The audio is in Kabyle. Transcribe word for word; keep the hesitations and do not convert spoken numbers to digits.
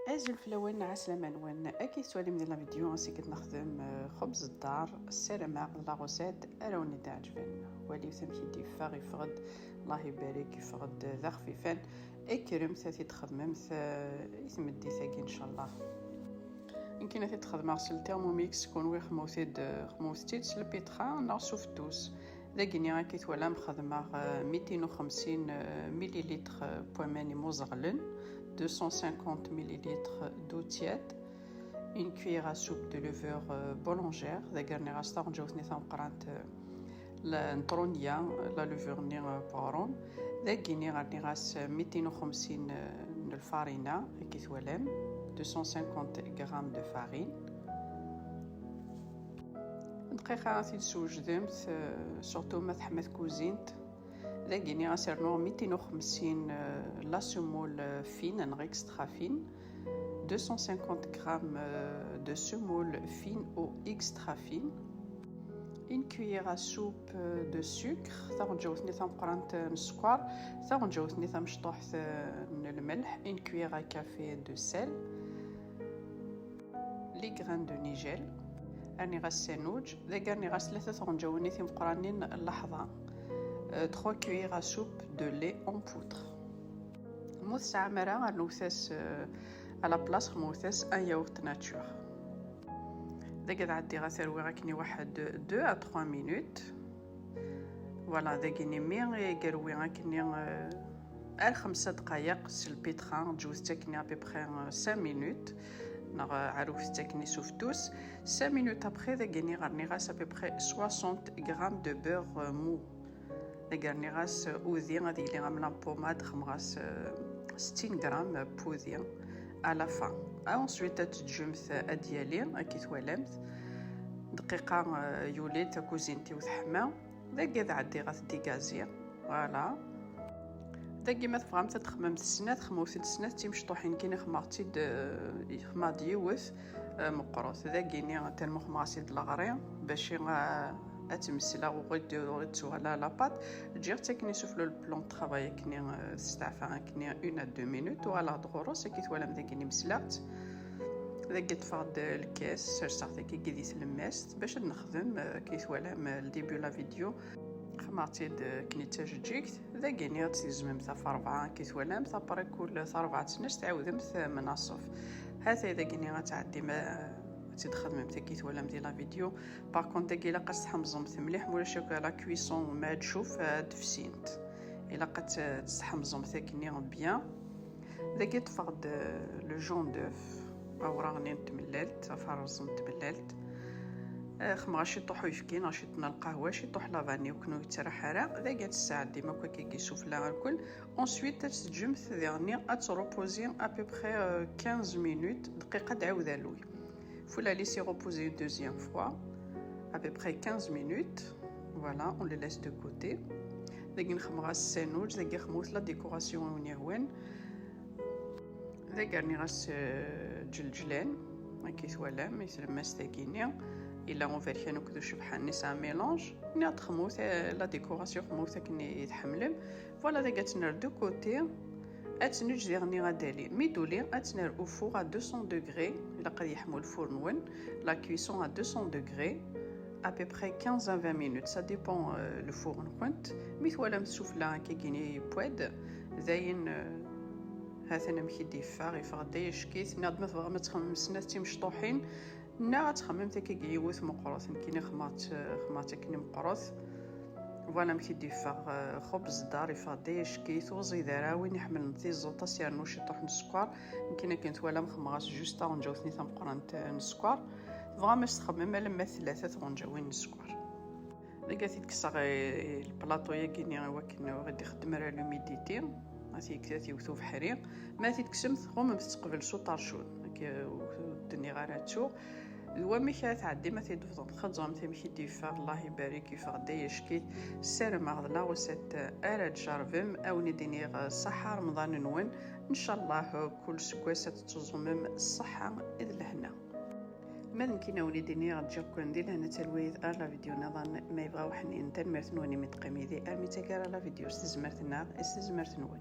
Azul fell-awen, ɛeslama-nwen. Akka i tettwalim di la vidéo, ansi i nexdem, eh, xubz ddar. Ssarameɣ d la recette ara wen-d-iɛeǧben. Walimt amek i d-yeffeɣ, yeffeɣ-d, Allah ibarek, yeffeɣ-d d axfifan. Kkremt ad t-id-txedmemt, eh, i tmeddit-agi, ncallah. Nekkini ad t-id-xedmeɣ s le Thermomix, kunwi xedmut-t-id, xedmut-t-id s lpitra neɣ s ufettus. Dagini, akka i twalam, xedmeɣ, eh, mitin u xemsin, eh, millilitres, eh, n waman imuẓeɣlen, deux cent cinquante millilitres d'eau tiède, une cuillère à soupe de levure, eh, boulangère, dagi rniɣ-as taɣenǧawt-nni tameqqrant, eh, la, n trunya, la levure-nni, eh, n weɣrum. Dagini rniɣ-as, eh, mitin u xemsin, eh, n lfarina, akka i twalam, deux cent cinquante grammes de farine. Dqiqa ad t-id-swejdemt, eh, surtout ma teḥma tkuzint. Dagini ad s-rnuɣ mitin u xemsin, eh, la semoule fine neɣ extra fine, deux cent cinquante grammes, eh, de semoule fine ou extra fine, une cuillère à soupe, eh, de sucre, taɣenǧawt-nni tameqqrant, eh, n sskeṛ, taɣenǧawt-nni tamecṭuḥt, eh, n lmelḥ, une cuillère à café de sel, les graines de nigel. Rniɣ-as sanuǧ, dagi rniɣ-as tlata tɣenǧawin timeqqranin n leḥḍa, euh, trois cuillères à soupe de lait en poudre. Ma ur tesɛam ara, rnut-as, euh, à la place, xedmut-as un yaourt nature. Dagi ad ɛeddiɣ ad t-rwiɣ akken i waḥed deux à trois minutes. Voilà, dagini mi i yerwi akken, euh, ar xemsa dqayeq s lpitra, ǧǧut-t akken à peu près, euh, cinq minutes, neɣ, euh, arut-t akken s ufettus. Cinq minutes après, dagini rniɣ-as à peu près soixante grammes de beurre, euh, mou. Dagi rniɣ-as, euh, udi, ad yili am la pommade, xedmeɣ-as, euh, settin grammes n wudi à la fin. Ensuite, ad teǧǧemt ad d-yali, akka i twalamt. Dqiqa, euh, yuli-d, takuzint-iw teḥma. Dagi ad ɛeddiɣ ad t-digaziɣ. Voilà. Dagi ma tebɣamt ad txedmemt snat, xedmut-d snat timecṭuḥin, nekkini xedmeɣ-tt-id, eh, xedmeɣ-d yiwet, eh, meqqret. Dagini atan ma xedmeɣ-as-id leɣri, bac i, eh, ad tmesleɣ, ur ɣ-id-, ur ɣ-id-tuɣal ara la pâte. Ǧǧiɣ-tt akken i suflu le plan de travail akken, eh, testeɛfa akken une à deux minutes, uɣaleɣ-d ɣur-s, akka i twalam dagini mesleɣ-tt. Dagi ṭṭfeɣ-d lkas, serseɣ-t akka di tlemmast, bac ad nexdem, eh, akka i twalam, eh, le début la vidéo. Xedmeɣ-tt-id, eh, akken d tajeǧǧigt. Dagini ad tt-tgezmemt ɣef rebɛa, akka i twalamt, après kul tarebɛa-s tɛiwdemt, eh, menasef. Hatay dagini ad tɛeddim, eh, ad tt-id-txedmemt akka i twalam di la vidéo. Par contre, dagi ilaq ad tt-tḥemẓemt mliḥ, ma ulac akk la cuisson ma ad tcuf, eh, ad d-fsint. Ilaq ad tt-, ad tt-tḥemẓemt akkenni bien. Dagi ṭṭfeɣ-d, euh, le jaune d'œuf, awraɣ-nni n tmellalt, aferrez n tmellalt. Euh, xedmeɣ ciṭuḥ uyefki neɣ ciṭuḥ n lqahwa, ciṭuḥ la vanille, akken ur yettraḥ ara. Dagi ad tesɛeddim akk akka i yessufla alkul. Ensuite, ad teǧǧemt diɣenni ad tṛupuzi à peu près, euh, quinze minutes, dqiqa ad tɛiwed alluy. Faut la laisser reposer une deuxième fois, à peu près quinze minutes. Voilà, on le laisse de côté. Dagi nxedmeɣ-as sanuǧ, dagi xedmeɣ-as la décoration i wen-yehwan. Dagi rniɣ-as, euh, ǧelǧlan, akka i twalam, i tlemmast-agi-nni. Yella uberkan akked ucebḥan-nni, c'est un mélange. Nniɣ-d xedmeɣ-t, euh, la décoration xedmeɣ-t akken i tḥemmlem. Voilà, dagi ad tt-nerr de côté. Ad tt-neǧǧ diɣenni ad d-tali. Mi d-tuli, ad tt-nerr au four à deux cents degrés. Ilaq ad yeḥmu lfur-nwen. La cuisson à deux cents degrés, à peu près quinze à vingt minutes. Ça dépend, euh, lfur-nkent. Mi twalam sufella akkagini yewwa-d, dayen, euh, ha-t-an amek i d-yeffeɣ, yeffeɣ-d ay acek-it. Nniɣ-d ma tebɣam ad txedmem snat timecṭuḥin, neɣ ad txemmemt akkagi yiwet meqqret, nekkini xedmeɣ-tt, xedmeɣ-tt akken meqqret. Voilà amek i d-yeffeɣ, euh, xubz ddar, yeffeɣ-d ay acek-it, ur ẓid ara. Win iḥemmlen tiẓeṭ, ad s-yernu ciṭuḥ n sskeṛ. Nekkini akken twalam xedmeɣ-as juste taɣenǧawt-nni tameqqrant, euh, n sskeṛ. Tebɣam ad s-txedmem alamma tlata tɣenǧawin n sskeṛ. Dagi ad t-id-kkseɣ i, i lplaṭu-yagi-nni i wakken ur ɣ-id-ixeddem ara l'humidité. Ad t-yek-, ad t-yewwet ubeḥri. Ma ad t-id-kksemt, tɣummemt-tt qbel s uṭercun. Akka ur d-nniɣ ara ttuɣ. D wamek ara tɛeddim ad t-id-tebḍem. Xeẓẓremt amek i d-yeffeɣ, Allah ibarek, yeffeɣ-d ay acek-it. Ssarameɣ d la recette ara tjerrbem, a wen-id-iniɣ ṣṣeḥḥa Remḍan-nwen. Ncallah kul seggas ad tettuẓumem ṣṣeḥḥa d lehna. Ma d nekkini a wen-id-iniɣ ǧǧiɣ-ken di lehna talwit ar la vidéo nniḍen ma yebɣa uḥnin. Tanemmirt-nwen imi d-teqqim yid-i armi d taggara la vidéo s tezmert-nneɣ, s tezmert-nwen.